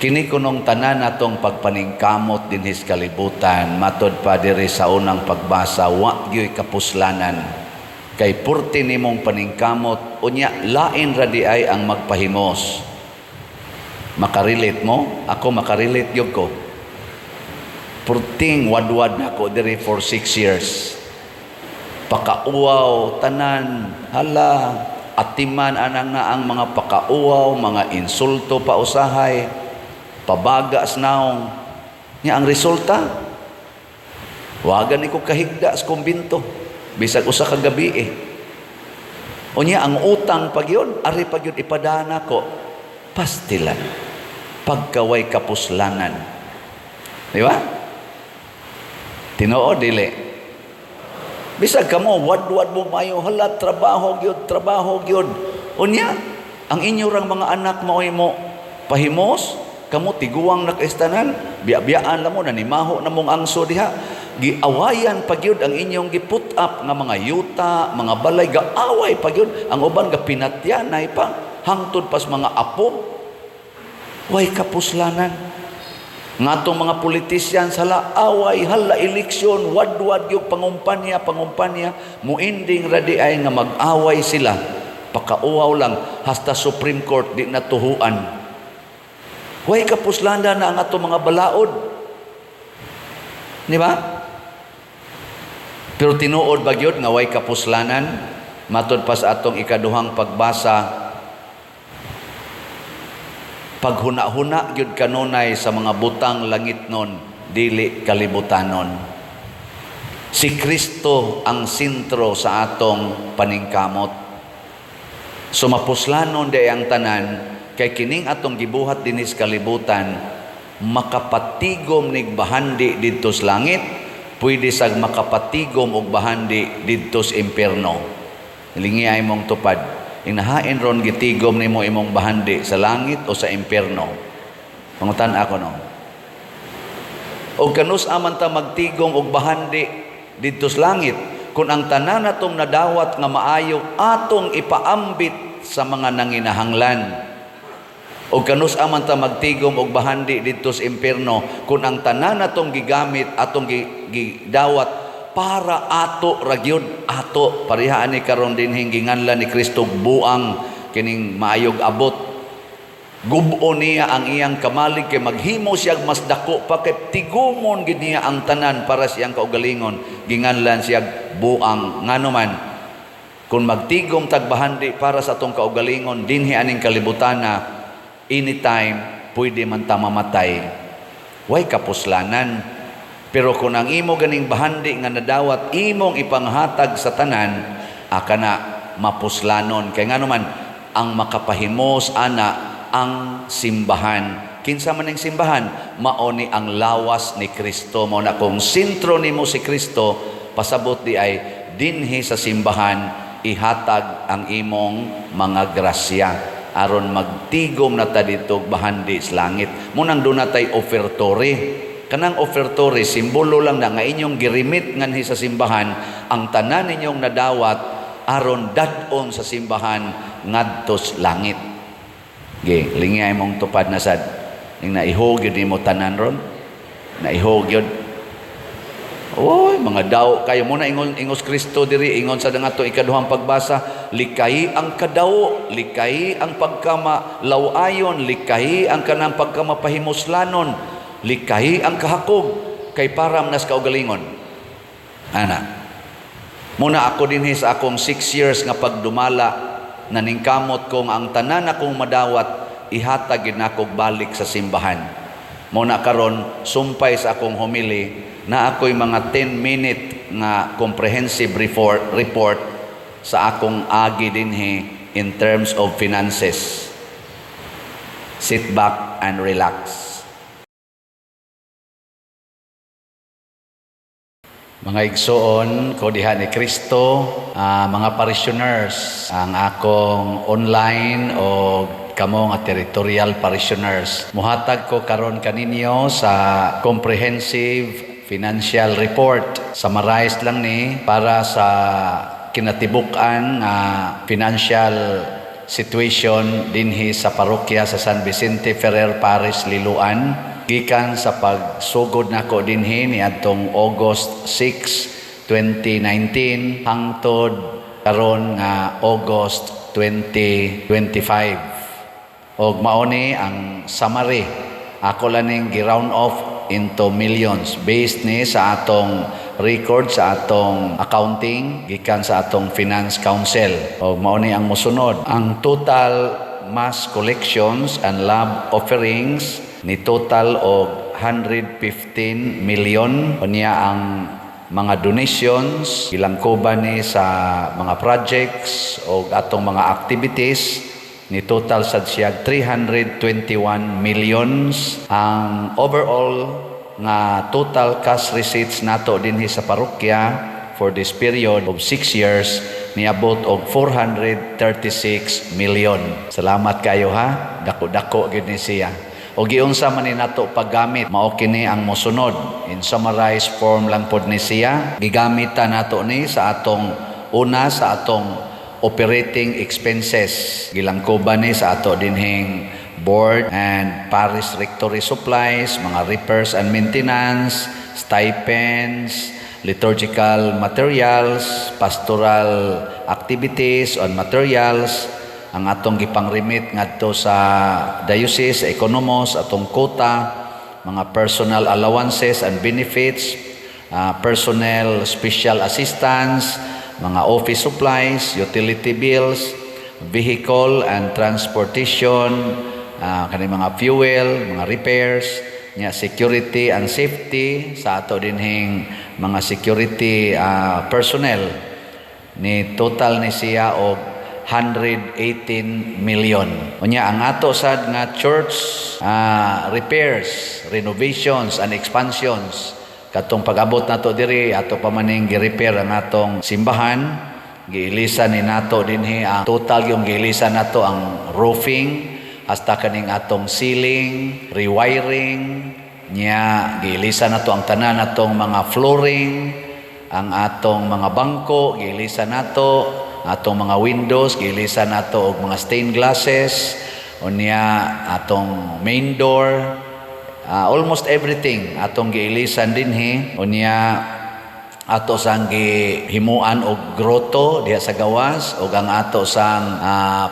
Kini kunong tanan natong pagpaningkamot dinhi sa kalibutan, matod pa diri sa unang pagbasa, wa gyoy kapuslanan. Kay purti nimong paningkamot, unya lain ra di ay ang magpahimos. Makarelate mo? Ako, makarelate gyud ko. Purting wadwad na ako diri for 6 years. Pakauwaw, tanan, hala, atiman anang na ang mga pakauwaw, mga insulto pa usahay, pabaga sa naong. Nya ang resulta, wa gani ko kahigda sa kumbinto, bisag usa ka gabi eh. Unya ang utang pag yun, ari pag yun ipadana ko, pastilan. Pagkaway kapuslanan. Di ba? Tinuod, dili? Bisag kamo, wadwad mo mayo, hala, trabaho gyud, trabaho gyud. Unya, ang inyo rang mga anak maoy mo pahimos, kamo tiguang nakaistanan, biya-biyaan lang mo, nanimaho na mong angso diha. Giawayan pa gyud ang inyong gi-put up nga mga yuta, mga balay, gaaway pa gyud. Ang uban gapinatyanay pa, hangtod pas mga apo. Way kapuslanan. Nga atong mga politicians, hala away, hala eleksyon, wadwad yung pangumpanya, pangumpanya, muinding ra di ay nga mag-away sila. Pakauwaw lang, hasta Supreme Court di natuhuan. Way kapuslanan na ang atong mga balaod. Di ba? Pero tinuod ba gyud nga way kapuslanan? Matod pa sa atong ikaduhang pagbasa, paghuna-huna gyud kanunay sa mga butang langitnon, dili kalibutanon. Si Kristo ang sentro sa atong paningkamot. Sumapuslanon di ang tanan kay kining atong gibuhat dinhi sa kalibutan makapatigom nig bahandi didto sa langit, pwede sag makapatigom og bahandi didto sa impierno. Lingi ay mong tupad. Inahain ron gitigom nimo imong bahandi, sa langit o sa impierno? Pangutan ako, no. O kanus aman ta magtigom og bahandi didto sa langit kung ang tanan natong nadawat nga maayo atong ipaambit sa mga nanginahanglan? O kanus aman ta magtigom og bahandi didto sa impierno kung ang tanan natong gigamit, atong gidawat para ato ra gyud, ato pareha ani karon dinhing ginganlan ni Kristo buang kining maayog abot? Gubo niya ang iyang kamalig kay maghimo siya mas dako pa kay tigumon gid niya ang tanan para siyang kaugalingon. Ginganlan siya buang. Ngano man, kung magtigom tag bahandi para sa atong kaugalingon dinhi aning kalibutana, anytime pwede man ta mamatay, way kapuslanan. Pero kung ang imo ganing bahandi nga nadawat imong ipanghatag sa tanan, aka na mapuslanon. Kay ngano man, ang makapahimos ana ang simbahan. Kinsa man ning simbahan? Mao ni ang lawas ni Kristo. Mao na kung sentro nimo si Kristo, pasabot di ay dinhi sa simbahan ihatag ang imong mga grasya aron magtigom na ta dito bahandi sa langit. Munang doon na tay offertory. Kanang offertory, simbolo lang na nga inyong girimit nganhi sa simbahan ang tanan ninyong nadawat aron dad-on sa simbahan ngadtos langit. Ge, lingi ay mong tupad na sad. Ning naihog yun nimo tanan ron. Naihog yun. Oy, mga daw kayo mo na ingon ingos Kristo diri, ingon sa ato ikaduhang pagbasa, likay ang kadawo, likay ang pagkama lawayon, likay ang kanang pagkamapahimuslanon, likay ang kahakog kay param nas kaugalingon. Ana. Muna ako dinhi sa akong 6 years nga pagdumala, naningkamot kong ang tanan akong madawat ihatag gid nako balik sa simbahan. Muna karon sumpay sa akong homily na ako'y mga 10 minute nga comprehensive report sa akong agi dinhi in terms of finances. Sit back and relax. Mga igsoon ko diha ni Kristo, mga parishioners, ang akong online o kamo nga territorial parishioners. Muhatag ko karon kaninyo sa comprehensive financial report. Summarize lang ni para sa kinatibuk-an nga financial situation dinhi sa parokya sa San Vicente Ferrer Parish, Liloan, gikan sa pagsugod nako dinhi niadtong August 6, 2019 hangtod karon nga August 2025. Og mao ni ang summary. Ako lang ning gi-round off into millions based ni sa atong record sa atong accounting gikan sa atong Finance Council. Og mao ni ang mosunod. Ang total mass collections and love offerings ni total og 115 million. Unya ang mga donations, gilangkoban ni sa mga projects o atong mga activities, ni total sad siya 321 millions. Ang overall nga total cash receipts nato dinhi sa parokya for this period of 6 years niabot og 436 million. Salamat kayo ha, dako-dako gyud ni siya. O giunsa man ni nato paggamit? Mao kini ang mosunod. In summarized form lang pod ni siya. Gigamit ta nato ni sa atong una, sa atong operating expenses. Gilangkoban ni sa ato dinhing board and parish rectory supplies, mga repairs and maintenance, stipends, liturgical materials, pastoral activities and materials, ang atong gipang-remit ngadto sa diocese, economos, atong quota, mga personal allowances and benefits, personnel special assistance, mga office supplies, utility bills, vehicle and transportation, kani mga fuel, mga repairs, nya security and safety sa ato dinhing mga security personnel, ni total ni siya og 118 million. Unya ang ato sad nga church repairs, renovations and expansions, katong pag-abot nato diri, ato pa maning gi-repair ang atong simbahan. Giilisan ni nato dinhi, ang total yung giilisan nato ang roofing hasta kaning atong ceiling, rewiring niya, giilisan nato ang tanan natong mga flooring, ang atong mga bangko giilisan nato, atong mga windows giilisan nato og mga stained glasses, unya atong main door, almost everything atong giilisan dinhi. Unya ato sang gihimuan og grotto diha sa gawas ug ang ato sang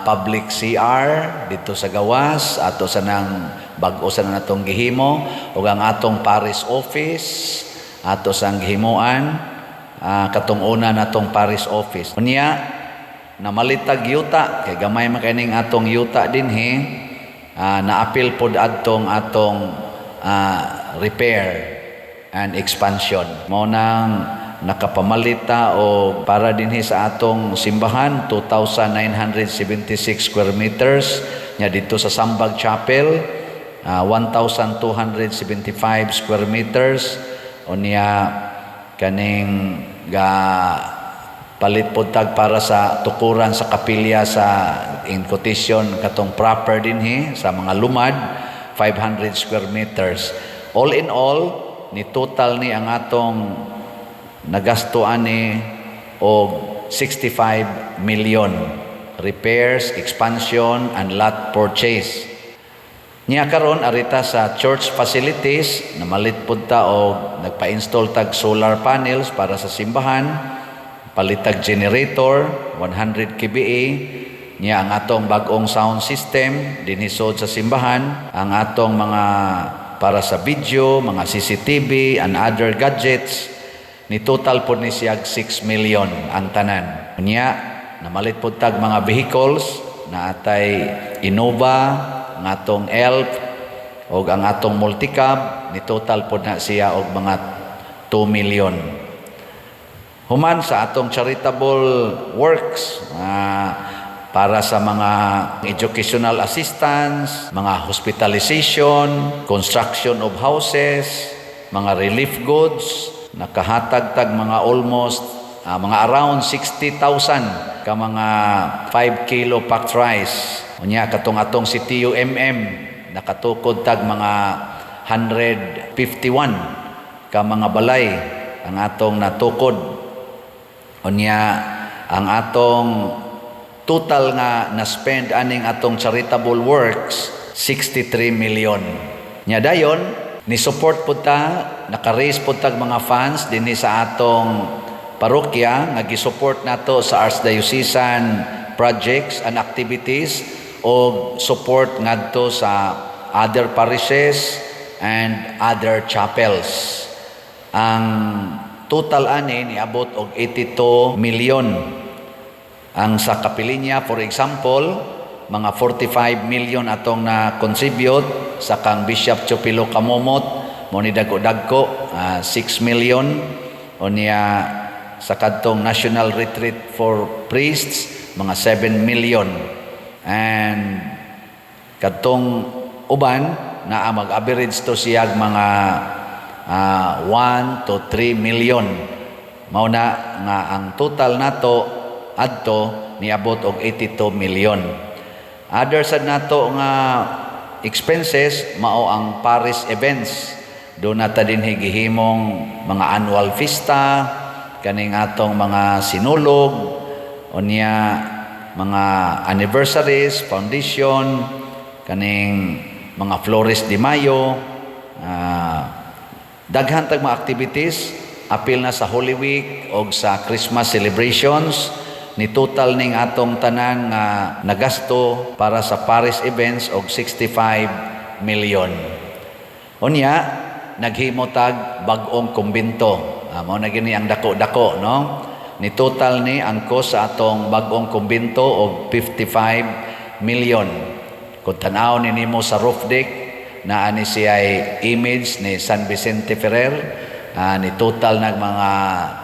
public CR dito sa gawas, ato sa nang bag-o sa na natong gihimo, ug ang atong parish office ato sang gihimuan, katong una natong parish office. Unya namalitag yuta kay gamay man kay ning atong yuta dinhi, naapil pod adtong atong repair and expansion. Mao nang nakapamalita og para dinhi sa atong simbahan 2,976 square meters, nya dito sa Sambag Chapel 1,275 square meters. Unya kaning ga palit pod tag para sa tukuran sa kapilya sa in quotation katong proper dinhi sa mga lumad, 500 square meters. All in all, ni total ni ang atong nagasto ani og 65 million, repairs, expansion and lot purchase. Nya karon arita sa church facilities, namalit pud ta og nagpa-install tag solar panels para sa simbahan, palitag generator 100 kVA, niya ang atong bag-ong sound system dinhi sa simbahan, ang atong mga para sa video, mga CCTV and other gadgets, ni total pod ni siya 6 million ang tanan. Unya namalit pod tag mga vehicles na atay Innova, ang atong Elf ug ang atong multicab, ni total pod na siya og mga 2 million. Human sa atong charitable works, para sa mga educational assistance, mga hospitalization, construction of houses, mga relief goods, nakahatag tag mga almost mga around 60,000 ka mga 5 kilo packed rice. Unya katong atong si TUMM, nakatukod tag mga 151 ka mga balay ang atong natukod. Unya ang atong Total nga na-spend aning atong charitable works, 63 million. Nya dayon ni support pud ta, naka-raise pud tag mga funds dinhi sa atong parokya nga gi-support nato sa archdiocesan projects and activities o support ngadto sa other parishes and other chapels. Ang total ani niabot og 82 million. Ang sa Kapilinya, for example, mga 45 million atong na contribute. Sa kang Bishop Chupilo Camomot, mo ni dagko-dagko, 6 million. Unya sa kadtong National Retreat for Priests, mga 7 million. And kadtong uban naa mag-average to siyag mga 1 to 3 million. Mao na nga ang total nato adto niabot og 82 million. Other sad nato nga expenses mao ang parish events. Duna ta dinhi gihimong mga annual fiesta, kaning atong mga sinulog, unya mga anniversaries, foundation, kaning mga Flores de Mayo, daghan tag mga activities apil na sa Holy Week o sa Christmas celebrations. Ni total ning atong tanan nga nagasto para sa parish events og 65 million. Unya naghimo tag bag-ong kumbento. Mao na gini ang dako-dako, no? Ni total ni ang cost sa atong bag-ong kumbento og 55 million. Kung tan-aw ni nimo sa roof deck, naa ni siya image ni San Vicente Ferrer, ni total nag mga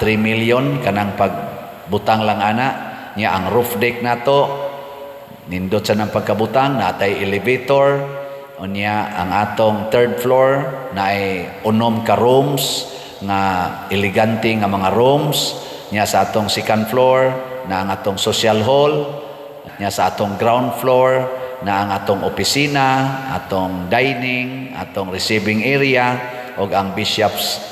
3 million kanang pagbutang lang ana niya. Ang roof deck nato nindot sa nang pagkabutang, natay elevator. Unya ang atong third floor naay 6 ka rooms nga elegante nga mga rooms. Nya sa atong second floor na ang atong social hall. Nya sa atong ground floor na ang atong opisina, atong dining, atong receiving area ug ang bishop's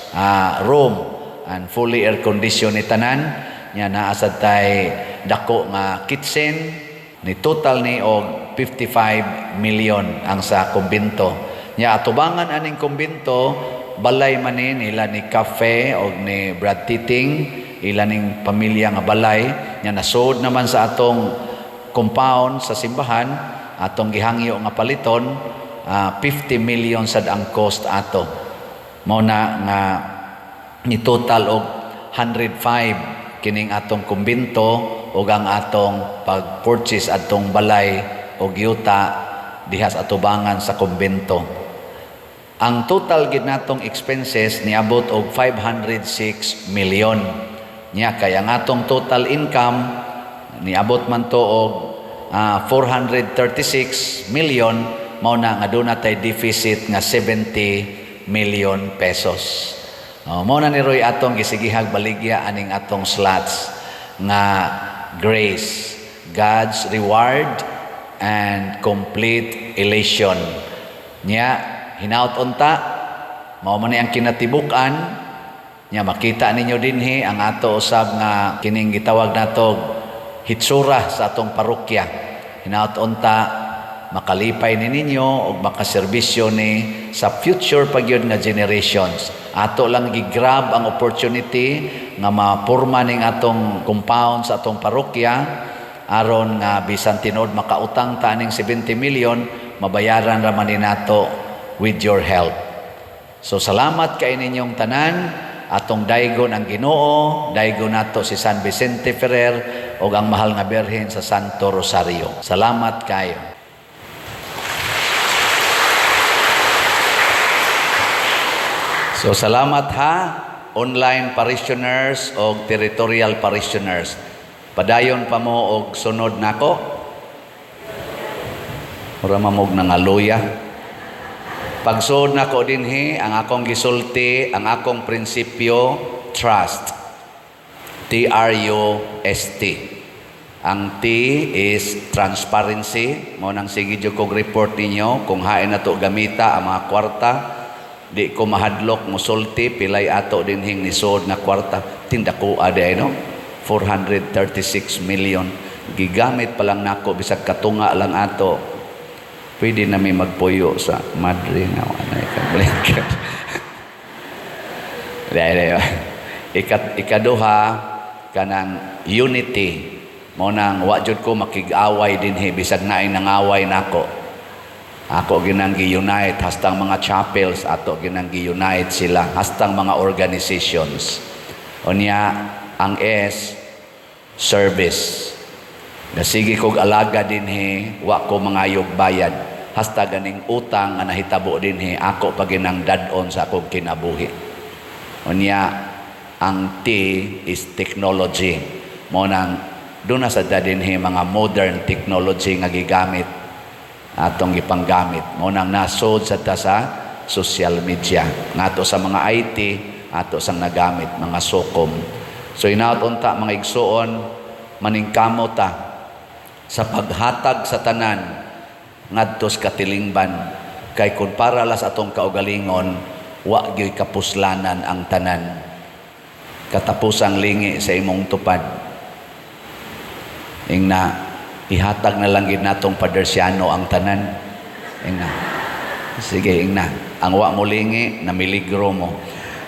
room, and fully air condition ni tanan. Nya naa sad tay dako nga kitchen. Ni total ni og 55 million ang sa kumbento. Nya atubangan aning kumbento, balay man ni nila ni Cafe og ni Brad Titing, ila ning pamilya nga balay. Nya nasod naman sa atong compound sa simbahan, atong gihangyo nga paliton, 50 million sad ang cost ato. Mao na nga ni total og 105 kining atong kumbento ug ang atong pag-purchase atong balay og yuta diha sa atubangan sa kumbento. Ang total gid natong expenses niabot og 506 million. Nya kay ang atong total income niabot man to og 436 million, mao na nga duna tay deficit nga 70 million pesos. Oh, mao na ni Roy atong gisigihag baligya aning atong slots nga grace, God's reward and complete elation. Nya hinaut unta mao man ni ang kinatibuk-an. Nya makita ninyo dinhi ang ato usab nga kining gitawag nato hitsura sa atong parokya. Hinaut unta makalipay ni ninyo ug makaserbisyo ni sa future pa gyud nga generations. Ato lang gi-grab ang opportunity nga mapurma ning atong compound sa atong parokya aron nga bisan tinuod makautang ta aning 70 million, mabayaran ra man ni nato with your help. So salamat kay ninyong tanan. Atong daygon ang Ginoo, daygon nato si San Vicente Ferrer ug ang mahal nga Birhen sa Santo Rosario. Salamat kayo. So salamat ha, online parishioners og territorial parishioners. Padayon pa mo og sunod nako. Mura mamog nangaluya. Pagsuod nako dinhi, ang akong gisulti, ang akong prinsipyo, trust. Trust. Ang T is transparency. Mao nang sige jud kog report ninyo kung hain nato gamita ang mga kwarta. Di ko mahadlok musulti pilay ato dinhing nisod nga kwarta. Tindako ade, no? 436 million. Gigamit pa lang nako bisag katunga lang ato. Pwede na mi magpuyo sa madre nga anay ka blanket. Dahil ikaduha, kanang unity. Mao nang wa jud ko makig-away dinhi bisag naay nangaway nako. Ako ginang gi-unite hastang mga chapels, ato ginang gi-unite sila hastang mga organizations. Unya ang S, service. Nasige kog alaga dinhi, wa ko mangayog bayad. Hasta ganing utang nga nahitabo dinhi, ako pa ginang dad-on sa akong kinabuhi. Unya ang T is technology. Mao nang doon na sa dinhi mga modern technology nga gigamit, atong gipanggamit. Mao nang nasod sa ta sa social media. Ngato sa mga IT, ato sang nagamit mga sokom. So inaot unta, mga igsuon, maningkamot ta sa paghatag sa tanan ngadto sa katilingban, kay kung para la sa atong kaugalingon, wa gyoy kapuslanan ang tanan. Katapusang lingi sa imong tupad. Ingna, ihatag na lang gid natong Padersiano ang tanan. Ingna, sige, ingna, ang wa mo lingi, namiligro mo.